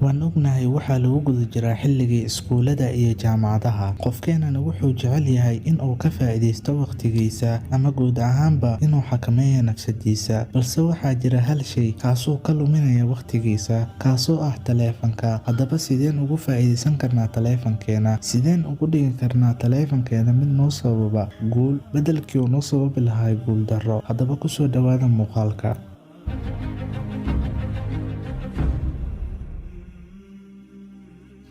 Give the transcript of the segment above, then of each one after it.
Waan ognahay, waxaa lagu guda jiraa xilligii iskuulada iyo jaamacadaha. Qofkeenana wuxuu jecel yahay in uu ka faa'iidaysto waqtigiisa ama guud ahaanba inuu xakameeyo nafsadiisa. Balse waxaa jira hal shay kaasoo ka luminaya waqtigiisa, kaasoo ah taleefanka. Haddaba sideen ugu faa'iidaysan karnaa taleefankeena? Sideen ugu dhigi karnaa taleefankeena mid noo sababa guul beddelkii uu noo sababi lahaa guul darro? Haddaba kusoo dhawaada muuqaalka.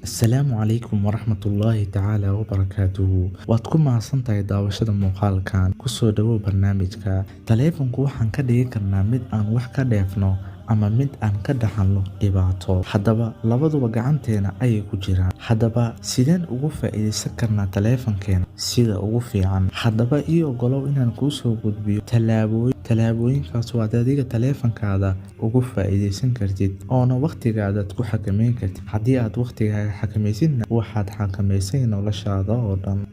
Asalaamu calaykum waraxmatullaahi tacaala wabarakaatuhu. Waad ku mahadsantahay daawashada muuqaalkan. Kusoo dhawow barnaamijka. Taleefanku waxaan ka dhigi karnaa mid aan wax ka dheefno ama mid aan ka dhaxalno dhibaato. Haddaba labaduba gacanteena ayay ku jiraan. Haddaba sideen ugu faa'iidaysan karnaa taleefankeena sida ugu fiican? Haddaba ii ogolow inaan kuu soo gudbiyo tallaabooyin, tallaabooyinkaas oo aad adiga taleefankaada ugu faa'iidaysan kartid oona waqtigaadaad ku xakameyn kartid. Haddii aad waqtigaaga xakamaysidna, waxaad xakamaysay noloshaada oo dhan.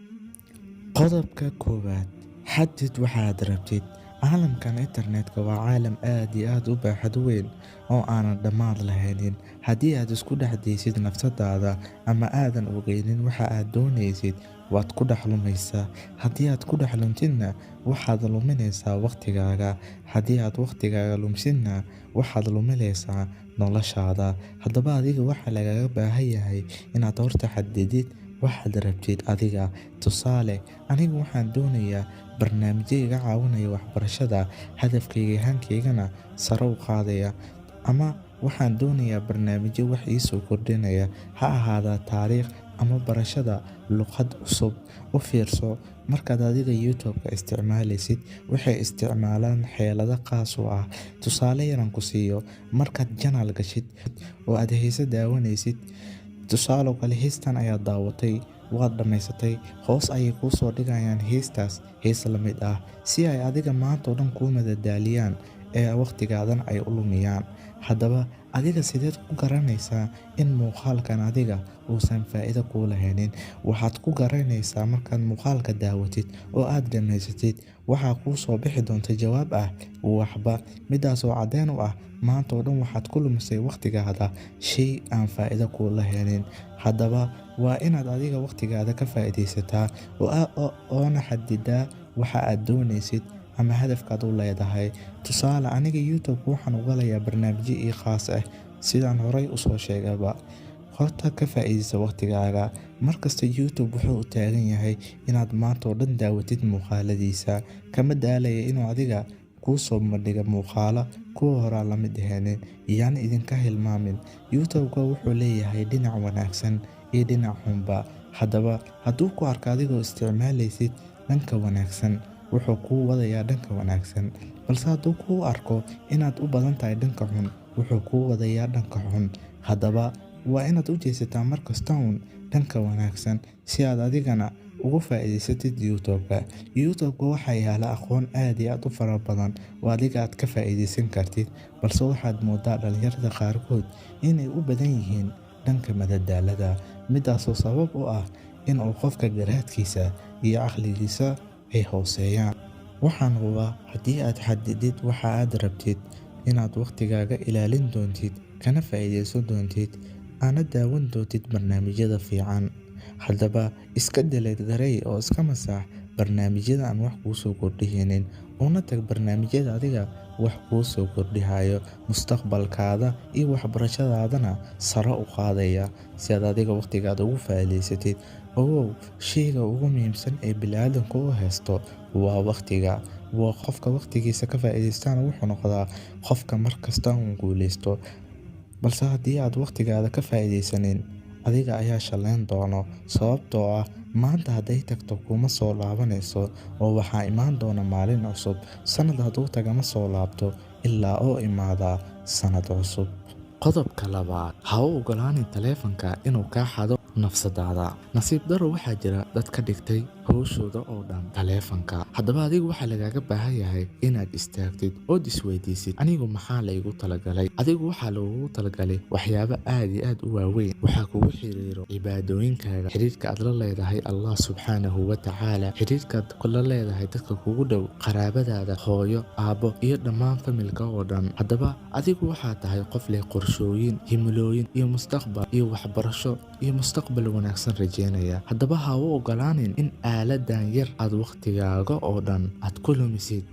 Qodobka koowaad: xadid waxaad rabtid. Caalamkan internetka waa caalam aad iyo aad u baaxad weyn oo aanan dhammaad lahaynin. Haddii aad isku dhex daysid nafsadaada ama aadan ogeynin waxa aad doonaysid, waad ku dhex lumaysaa. Haddii aad ku dhex luntidna, waxaad luminaysaa waqtigaaga. Haddii aad waqtigaaga lumsidna, waxaad luminaysaa noloshaada. Haddaba adiga waxaa lagaga baahan yahay inaad horta xadidid waxaad rabtid adiga. Tusaale, anigu waxaan doonayaa barnaamijyo iga caawinaya waxbarashada, hadafkayga, hankaygana sare u qaadaya, ama waxaan doonayaa barnaamijyo wax ii soo kordhinaya, ha ahaada taariikh ama barashada luqad cusub. U fiirso, markaad adiga YouTube-ka isticmaalaysid, waxay isticmaalaan xeelado khaas u ah. Tusaale yaran ku siiyo: markaad channel gashid oo aad heese daawanaysid, tusaale kale, heestan ayaad daawatay, waad dhammaysatay, hoos ayay kuu soo dhigayaan heestaas hees la mid ah, si ay adiga maanta oo dhan kuu madadaaliyaan ee waqtigaadan ay u lumiyaan. Haddaba adiga sideed ku garanaysaa in muuqaalkan adiga uusan faa'iido kuu lahaynin? Waxaad ku garanaysaa markaad muuqaalka daawatid oo aad dhammaysatid, waxaa kuu soo bixi doonta jawaab ah waxba, midaas oo caddeyn u ah maanta oo dhan waxaad ku lumisay waqtigaada shay aan faa'iido kuu lahaynin. Haddaba waa inaad adiga waqtigaada ka faa'iidaysataa oona xadidaa waxa aad doonaysid ama hadafkaad u leedahay. Tusaale, aniga YouTube waxaan u galayaa barnaamijyo ii khaas ah, sidaan horay usoo sheegaba. Horta ka faa'iidaysa waqtigaaga. Markasta YouTube wuxuu u taagan yahay inaad maanta oo dhan daawatid muuqaaladiisa. Kama daalaya inuu adiga kuu soo bandhiga muuqaalo kuwa horaa la mid ahaynin. Yaan idinka hilmaamin, YouTube-ka wuxuu leeyahay dhinac wanaagsan iyo dhinac xunba. Haddaba hadduu ku arko adigoo isticmaalaysid dhanka wanaagsan, wuxuu kuu wadayaa dhanka wanaagsan, balse hadduu kuu arko inaad u badan tahay dhanka xun, wuxuu kuu wadayaa dhanka xun. Haddaba waa inaad u jeesataa markasta uun dhanka wanaagsan si aad adigana ugu faa'iidaysatid YouTube-ka. YouTube-ka waxaa yaala aqoon aad iyo aad u fara badan oo adiga aad ka faa'iidaysan kartid, balse waxaad moodaa dhalinyarada qaarkood inay u badan yihiin dhanka madadaalada, midaasoo sabab u ah in uu qofka garaadkiisa iyo caqligiisa ay hooseeyaan. Waxaan hubaa haddii aad xadidid waxa aad rabtid, inaad waqtigaaga ilaalin doontid, kana faa'iidaysan doontid, aana daawan doontid barnaamijyada fiican. Haddaba iska delete garey oo iska masax barnaamijyada aan wax kuu soo kordhihaynin, una tag barnaamijyada adiga wax kuu soo kordhihayo, mustaqbalkaada iyo waxbarashadaadana sare u qaadaya, si aad adiga waqtigaada ugu faa'iidaysatid. Ogow, shayga ugu muhiimsan ee bini'aadamka u haysto waa waqtiga. Waa qofka waqtigiisa ka faa'iidaystana wuxuu noqdaa qofka markasta uu guuleysto. Balse haddii aad waqtigaada ka faa'iidaysanin, adiga ayaa shalayn doono, sababtoo ah maanta hadday tagto kuma soo laabanayso, oo waxaa imaan doona maalin cusub. Sanad hadduu taga ma soo laabto ilaa oo imaada sanad cusub. Qodobka labaad: ha u ogolaanin taleefanka inuu kaa xado nafsadaada. Nasiib daro, waxaa jira dad ka dhigtay Howshooda oo dhan taleefanka. Haddaba adigu waxaa lagaaga baahan yahay inaad istaagtid ood isweydiisid: anigu maxaa la igu talagalay? Adigu waxaa lagugu talagalay waxyaabo aad iyo aad u waaweyn. Waxaa kugu xiriiro cibaadooyinkaaga, xiriirka aad la leedahay Allah subxaanahu wa tacaala, xiriirkaad la leedahay dadka kugu dhow, qaraabadaada, hooyo, aabbo iyo dhammaan familka oo dhan. Haddaba adigu waxaa tahay qof leh qorshooyin, himilooyin iyo mustaqbal iyo waxbarasho iyo mustaqbal wanaagsan rajeynaya. Haddaba ha u ogolaanin in aaladan yar aad wakhtigaaga oo dhan aad ku lumisid.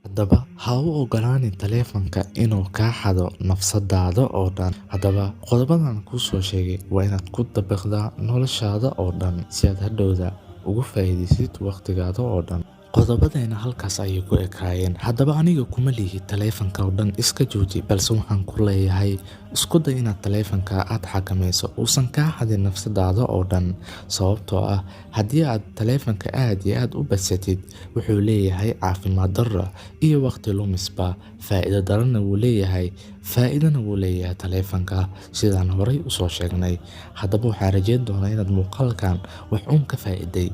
Haddaba ha u ogolaanin taleefanka inuu kaa xado nafsadaada oo dhan. Haddaba qodobadan kuu soo sheegay waa inaad ku dabaqdaa noloshaada oo dhan si aad hadhowda ugu faa'iidaysid wakhtigaada oo dhan. Qodobadeena halkaas ayay ku ekaayeen. Haddaba aniga kuma lihi taleefanka oo dhan iska jooji, balse waxaan ku leeyahay isku day inaad taleefanka aad xakamayso, uusan kaa xadin nafsadaada oo dhan. Sababtoo ah haddii aad taleefanka aad iyo aad u badsatid, wuxuu leeyahay caafimaad darro iyo waqti lumisba. Faa'iido darana wuu leeyahay, faa'iidana wuu leeyahay taleefanka, sidaan horay usoo sheegnay. Haddaba waxaan rajeyn doonaa inaad muuqaalkan wax uun ka faa'iiday.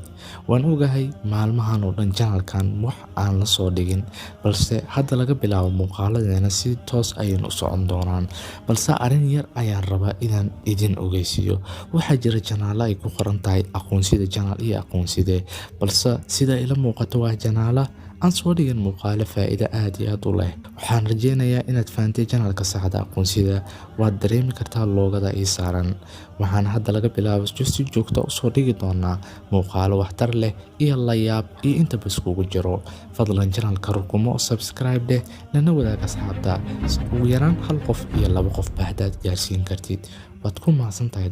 Waan ogahay maalmahan oo dhan channelkan wax aan la soo dhigin, balse hadda laga bilaabo muuqaaladeena si toos ayaynu u socon doonaan. Balse arrin yar ayaan rabaa inaan idin ogeysiiyo. Waxaa jira channelo ay ku qoran tahay Aqoonsida Channel iyo Aqoonside, balse sida ila muuqato waa channelo aan soo dhigin muuqaalo faa'iido aad iyo aad u leh. Waxaan rajeynayaa inaad fahantay channelka saxda, Aqoonsida. Waad dareemi kartaa logoda ii saaran. Waxaan hadda laga bilaabo si joogta usoo dhigi doonaa muuqaalo waxtar leh iyo layaab iyo intaba iskugu jiro. Fadlan channelka rukumo, subscribe dheh, lana wadaag asxaabta. Ugu yaraan hal qof iyo laba qofba haddaad gaarsiin kartid, waad ku mahadsan tahay.